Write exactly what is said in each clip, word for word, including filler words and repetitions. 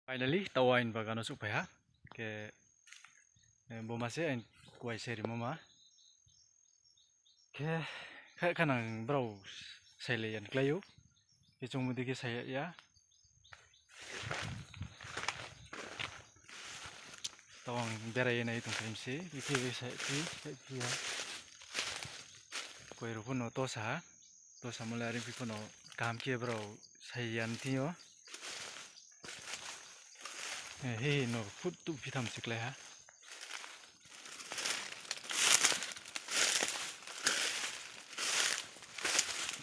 Finally, taoh aini bagan wo souhphai ha. Khe, eh, bo ma se aini kuai se rimo ma. Khe, khe, khanang brao sailai ya ni klái ou. Khe chung bo dei khe sai ya. Taoh ang berai ye nai tongphai mi se, bikhe sai phi, sai phi ya. Kuai rao pho no tosa ha. Tosamo le are phi pho no kaham khe brao sai ya ni thing yo. Eh, he, he no phut tuh phi tham se klái ha.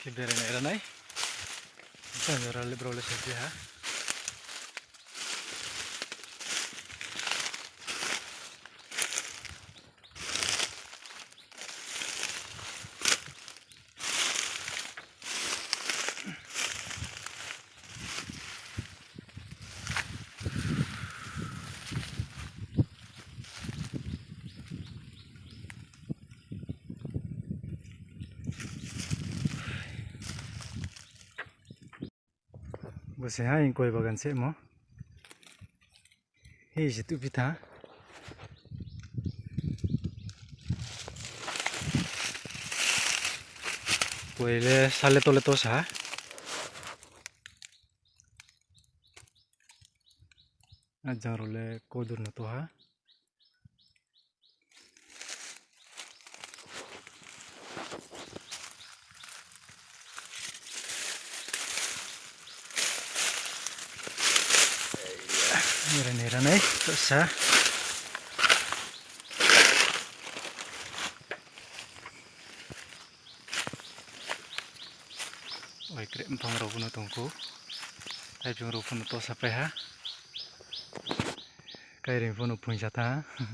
Khe berai nai ra nai. Tang jora le brao le sai phi ha. Bo se ha aini kuai bagan semo. Hei se tuh phi tha. Kuai le sa le to le tosa ha. Ajang rao le kodur no to ha. Nira nira nai, tosa. Oi, kreh mphang rao pho no tong khou. Thaipung rao pho no tosapai ha. Kaireing pho no phoingsa tha ha.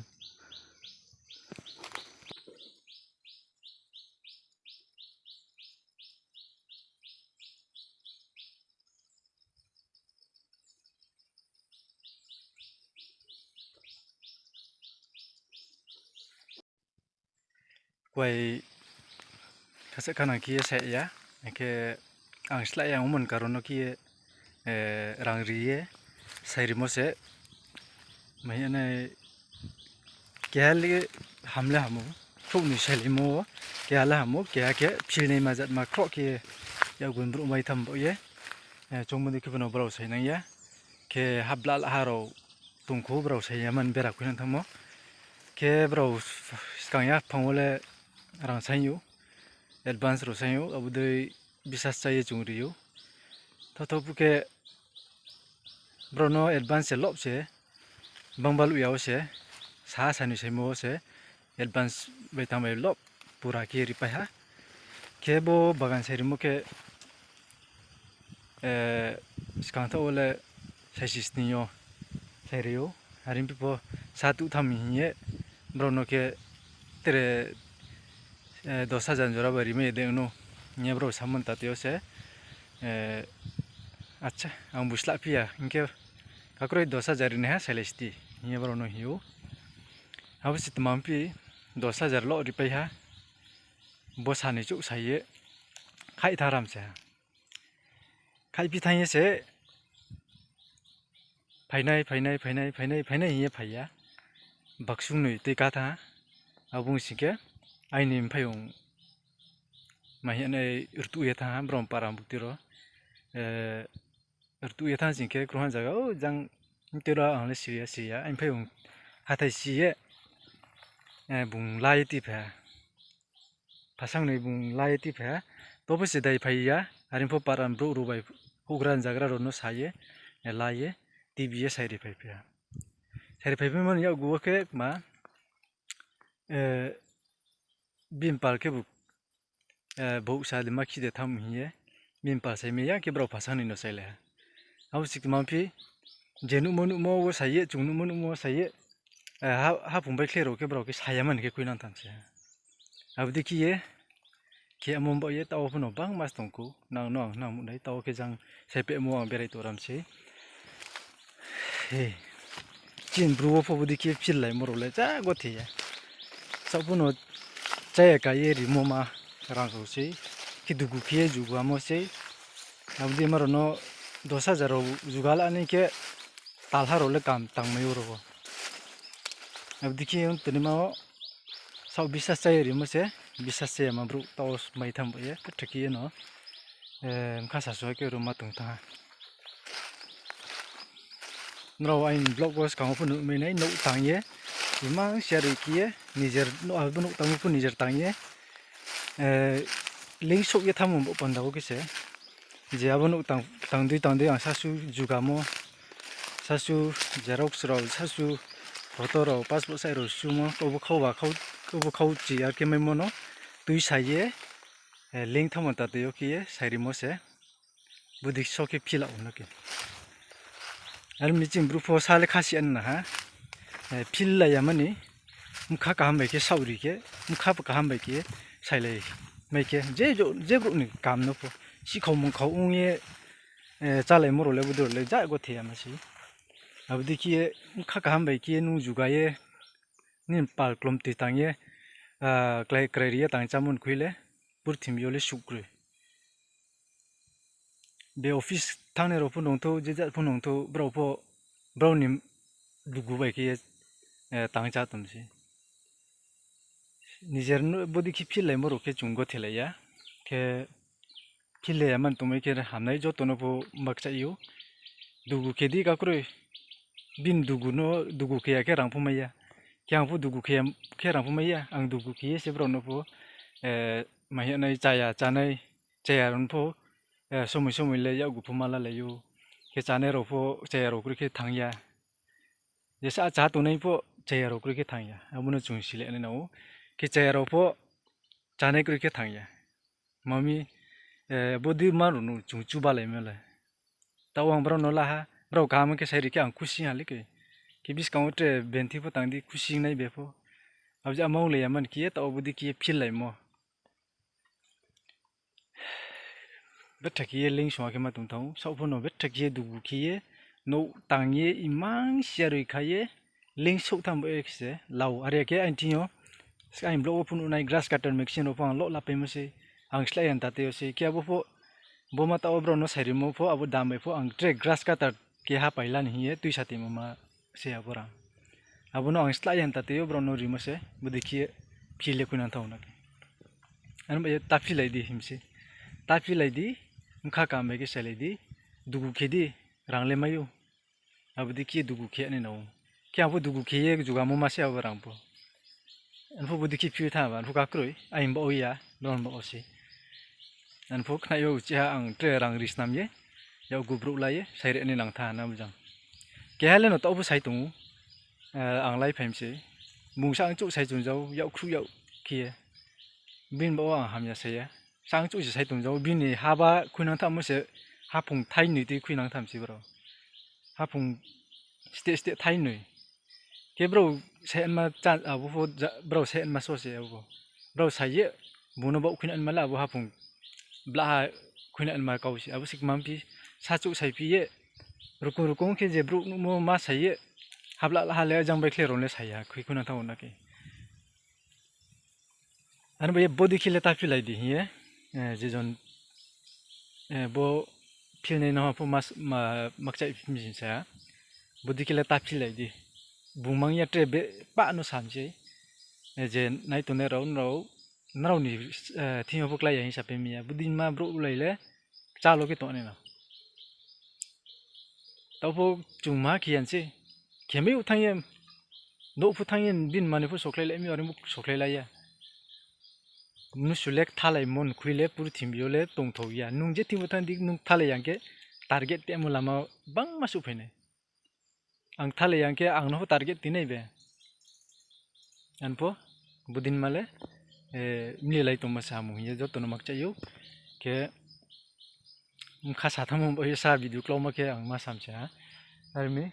Kuai khasa khanang khe ye sai ya, hing khe ang slái ya ongmo ni karon no khe ye, eh, rang ri ye sai rimo se. Mai ya nai, keha le ham le ham ou, khrouh ni sailaimo, keha le ham ou, keha khe philnaima jatma khroh khe yakgu ni brouh mai tham baoh ye, eh, choungmo dei khe bo no brao sainang ya. Khe hapbla la ha rao tong khou, brao sai ya mani bera khuinang thanngmo. Khe brao skang ya phang wo le rang saing ou, advance rao saing ou, abo dei bisas chá ye chung ri ou. Thotho phu khe brao no advance se lob se, bangbaluh ya wo se, sa sanoi saimo wo se, advance bai tang bai lob pura khe ripai ha. Khe bo bagan sai rimo khe, eh, skang thaoh wo le saisi sning yo sai ri ou. Are phi pho sa tuh tham hing ye, brao no khe tre, eh, dos hajar jora bai rimai ye de no hing ye brao samo ni tate yo se, eh, acha, ang bu slahphi ya, hing khe kakroi dos hajar rinaiha sailai sdi hing ye brao no hing ou. Abo se tma phi dos hajar lo ripai ha, bo sanoi chouh sai ye, khaih tha ram se ha. Khaihphi thanng ye se, phainai, phainai, phainai, phainai, phainai hing ye phai ya. Baksung noi tui ka tha. Abo ong sing khe, aini mphaiyong mai hing ye rtuh ye thanng ha, brao para bukti rao. Eh, rtuh ye thanng sing khe, krungha zaga, o jang, mtui rao ang le si ya, si ya, aini mphaiyong hathái si ye, eh, bung la ye tuiphai ha. Phasang noi bung la ye tuiphai ha. Tobo se daiphai ya, are pho para brouh rao bai houhgra zagra rao no sa ye, eh, la ye, tuibi ye sairi phaiphai ha. Sairi phaiphaimo ni yakgu wo khe ma, eh, bini pal khebu, eh, bouh sa de ma khi de tham hing ye, bini pal saimai ya khe brao phasang noi no sailai ha. Abo se tma phi, je nuhmo nuhmo wo sa ye, chung nuhmo nuhmo wo sa ye, eh, ha, haphung bai khle rao khe brao khe sa ya mani khe khuinang tham se ha. Abo dei khe ye, khe amo baoh ye taoh wo pho no bangma se tong khou, nang no ang nang muhnai, taoh wo khe jang saipehmo ang berai tong ram se. He. Chini bru wo pho bo dei khe phil laimo rao le ja gothe ya. Saoh pho no chá ya ka ye rimo ma rang rao sei. Khe dugu khe ye jugamo sei. Abo dei ma rao no dos hajar rao juga la nai khe, talha rao le kam tangmai ou rao wo. Abo dei khe ong tini ma wo saoh bisas chá ye rimo se, bisas chá ya ma brouh taoh wo mai tham bo ye, khe thakhi ye no, eh, mkha sasu ha khe ro ma tong thanng ha. Nrao aini vlog wo skang wo pho nuh mai nai, nouh tang ye, imang siaroi khe ye, nijer nouh, abo nouh tangmo pho nijer tang ye, eh, link souh ye thanngmo bo panda wo khe se. Je abo nouh tang, tang dei tang dei ang sasu jugamo, sasu xerox rao, sasu photo rao, passport size rao sumo, obo khau ba khau, obo khau chi ar khe maimo no tuisa ye, eh, link thanngmo ta tei yo khe ye sairimo se. Bodei so khe feel la ou no khe. Ar mi ching bru pho sa le khasi an na ha. Eh, feel lai ya mani. Mkha kaham bai khe saoh ri khe, mkha kaham bai khe sailai mai khe, je jo, je brouh ni kam no pho, sikhau mungkhau ong ye, eh, chálaimo rao le bodei rao le ja gothe ya ma se. Abo dei khe ye mkha kaham bai khe nung juga ye, nini pal klomtoi tang ye, ah, klái krai ri ye tang chámo ni khui le, purthimbi yo le suh kroi. Be office thanngnai rao pho nungthou, je jat pho nungthou, brao pho, brao ni dugu bai khe ye, eh, tang chá tong se. Nijer no bodei khe feel laimo rao khe chung gothe lai ya. Khe feel lai ya man tongmai khe hamnai joto no pho makchai ou. Dugu khe di kakroi. Bini dugu no, dugu khe ya khe rang pho mai ya. Khe ang pho dugu khe ya, khe rang pho mai ya. Ang dugu khe ye se brao no pho, eh, mai ya nai chaya, chánai, chaya rao no pho, eh, somoi somoi le yakgu pho ma lalai ou. Khe chánai rao pho chaya rao kroi khe thanng ya. Jesa chá tongnai pho chaya rao kroi khe thanng ya. Abo no chung si le nai nang ou. Khe chaya rao pho chánai kroi khe thanng ya. Mami, eh, bodei ma rao no chung chubalai ma le. Taoh ang brao no la ha, brao kaham khe sai ri khe ang khusi ha le khe. Khe buskang wo tre benti pho tang di khusi nai be pho. Abo je ama ong lai ya man khe ye, taoh bodei khe ye feel laimo. Betha khe ye link song khe ma tong thanng ou, saoh pho no betha khe ye dugu khe ye, nouh tang ye, imang siaroi kha ye, link souh tham bo ye khe se, lau, are khe aini thing yo, aini vlog wo pho nuh nai grass cutter machine rao pho ang loh lapaimo se, ang slái yan tate yo se, khe abo pho, bo ma taoh wo brao no sairimo pho, abo dam bai pho, ang tre grass cutter khe ha paila ni hing ye, tuisa timo ma se abo rang. Abo no ang slái yan tate yo brao no rimo se, bodei khe ye feel le khuinang thanng na khe. Ano bai ye ta philai di him se. Ta philai di, mkha kam bai khe sailai di, dugu khe di, rang le mai ou. Abo dei khe dugu khe nai nang ou. Khe ang pho dugu khe ye jugamo ma se abo rang pho. Ano pho bodei khe phil tha ba, ano pho kakroi, aini baoh ya, brao ni baoh se. Ano pho khnai yo chiha ang tre rang ri snam ye, yakgu brouh la ye, sai ri nai nang tha na bujang. Keha le no taoh pho sai tong ou, eh, ang lai phaim se. Bung sa ang chouh sai tong jao, yakkhruh yag khe ye. Bini baoh wo ang hamya sai ya. Sa ang chouh se sai tong jao, bini haba khuinang thanngmo se haphung thainoi tui khuinang thanng se brao. Haphung steh steh thainoi. Khe brao se ma cha, abo pho ja, brao se ma so se abo. Brao sai ye, bung no baoh khuinang ma le abo haphung blaha khuinang ma kau se. Abo se kmam phi, sa chouh sai phi ye, rukung rukung khe je brouh nuhmo ma sai ye, habla ha le jang bai khle rao le sai ya, khui khuinang thanng ou na khe. Ano bai ye bodei khe le ta philai di hing ye, eh, je jon, eh, bo philnai no pho mas-, ma-, makchai phi mi sa. Bodei khe le ta philai di. Bung mang ya tre be pah no sam se. Eh, je nai tongnai rao, nrao, nrao ni, eh, thing yo pho klái ya hing sa phi mi ya. Bodei ma brouh lai le, chá lo khe tong nai no. Taoh pho chung ma khe yan se. Khe mi ou thanng ye, nouh pho thanng ye, bini mani pho sokhlai lai mi, are pho sokhlai lai ya. Mnusu le kthalaimo ni khui le purthimbi yo le tongthou ya. Nung je thing pho thanng di, nung kthalai yang khe target temo lama bangma souhphai nai. Ang kthalai yang khe ang no pho target ti nai be. Ano pho, bodei ma le, eh, mlilai tongma samung hing ye joto no makchai ou. Khe, mkha sa thanngmo bo ye sa video klauma khe ang ma sam se ha. Are mi,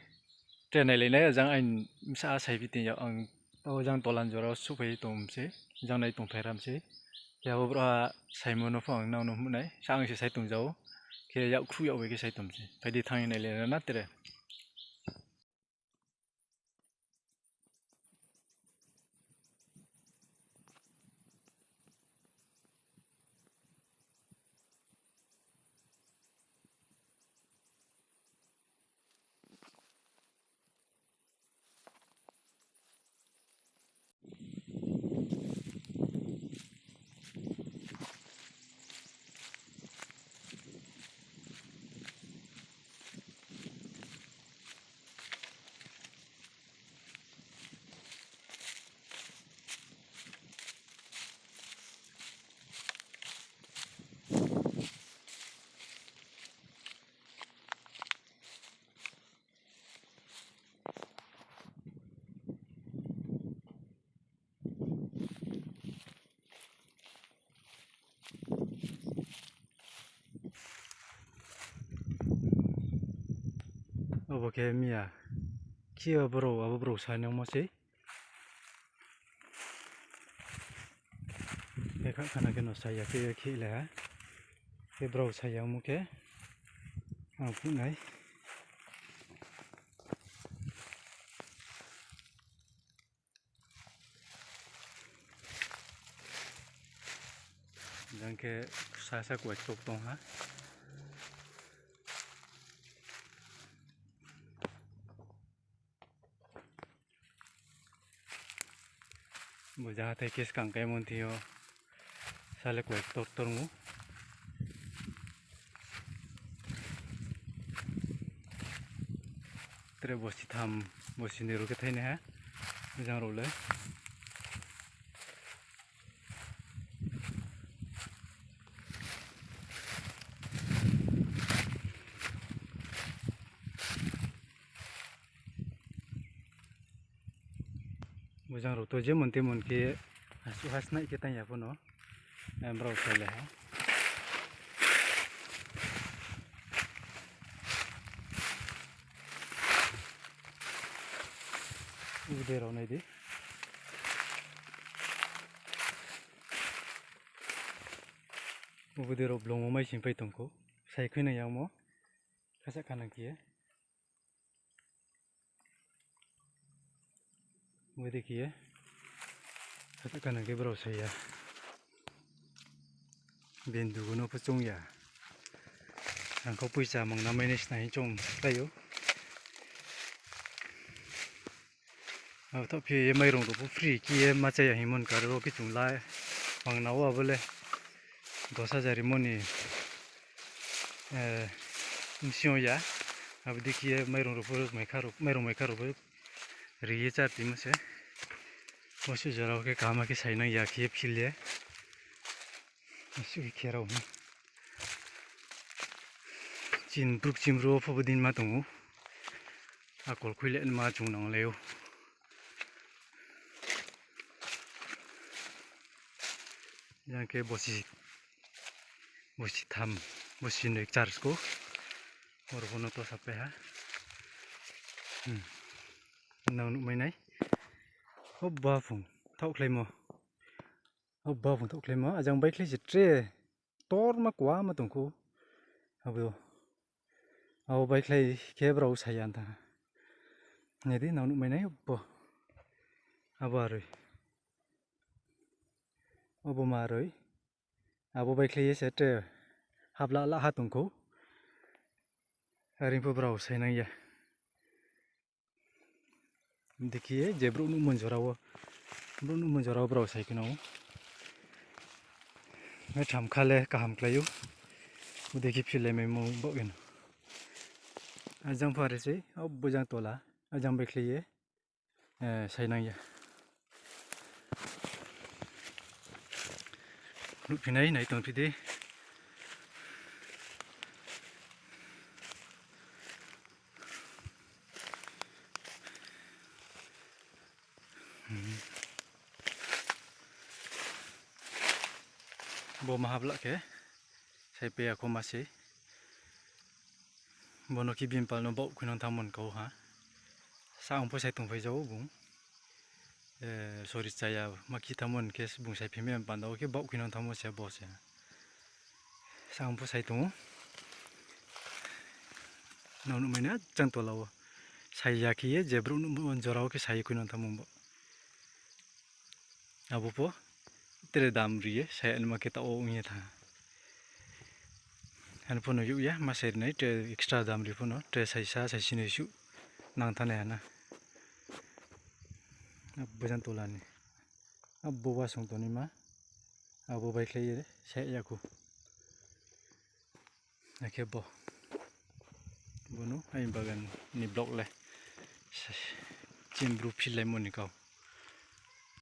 tre nailai nai, jang aini bsa sai phi tong yag ang, taoh jang tolan jora wo suhphai tong se, jang nai tongphai ram se. Khe abo brouhha saimo no pho ang nang no hmuh nai, sa ang se sai tong jao, khe yakkhruh yag bai khe sai tong se. Phai di thanng ye nailai na tre. Bo khe miya khe abo brao, abo brao sa nangmo sei. Khe kha khana khe no sa ya khe khe le ha. Khe brao sa ya mo khe ang phuh nai. Jang khe sasa kuai tok tong ha. Bo jang hathái khe skang kaimo thing yo sale kuai ktor ktor ou. Tre bosi tham, bosi ni rao khe thai nai ha. Bo jang rao le. Bo jang rao to jemon temon khe asuh ha snai khe tang ya pho no, brao sa le ha. Ude rao nai di. Ude rao blong wo mai sing pai tong khou. Sai khui nai yagmo. Khasa khanang khe ye. Bo dei khe ye. Khasa khanang khe brao sa ya. Bini dugu no pho choung ya. Rangkhau poicha mangna mai nai sna hing choung klái ou. Abo thaoh phi ye mairung rao pho free khe ye ma chá ya hingmo ni karo wo khe chung la mangna wo abo le dos hajar rimo ni bsing yo ya. Abo dei khe ye mairung rao pho, mairung maikha rao pho ri ye chá timo se. Bo suh jora wo khe kaham khe sainang ya khe ye phil ye. Asuh khe khe rao ha. Chin bruk chin bru wo pho bo dei ma tong ou. Akol khui le ma chung nanglai ou. Jang khe bosi, bosi tham, bosi noi church kho. Oro pho no to sapai ha. Nang nuhmai nai. Oba phung thaohkhlaimo. Oba phung thaohkhlaimo. Ajang baikhlai se tre torma kuama tong khou. Abo, abo baikhlai khe brao sa ya tha. Nai di, nang nuhmai nai obo. Abo aroi. Obo ma aroi. Abo baikhlai ye se tre hapla la ha tong khou. Are pho brao sainang ya. Dei khe ye je brouh nuhmo jora wo, brouh nuhmo jora wo brao sai khe nang ou. Maitham kha le kaham klái ou. Bo dei khe phil le maimo baoh khe no. Ajang pho are sei, obo jang tola, ajang baikhlai ye sainang ya. Nuhphi nai, nai tongphi di. Bo ma hapla khe saipai ya kho ma sei. Bo no khe bini pal no baoh khui nang thanngmo ni kau ha. Sa ang pho sai tongphai ja ou bung. Sori chaya ma khe thanngmo ni khe bung saiphi mai panda wo khe baoh khui nang thanngmo se bo se. Sa ang pho sai tong ou. Nang nuhmai na jang tola wo. Sai ya khe ye je brouh nuhmo jora wo khe sai ye khui nang thanngmo bo. Abo pho tre dam ri ye, sai ya nima khe taoh wo ong ye thanng. Ano pho no youh ya, ma sai ri nai, tre extra dam ri pho no, tre saisa, saisi noi suh nang thanng nai ha na. Abo jang tola ni. Abo wasung tongnaima, abo baikhlai ye, sai ya khu. Akhe bo. Bo no aini bagan ni vlog le. Chini bru philaimo ni kau.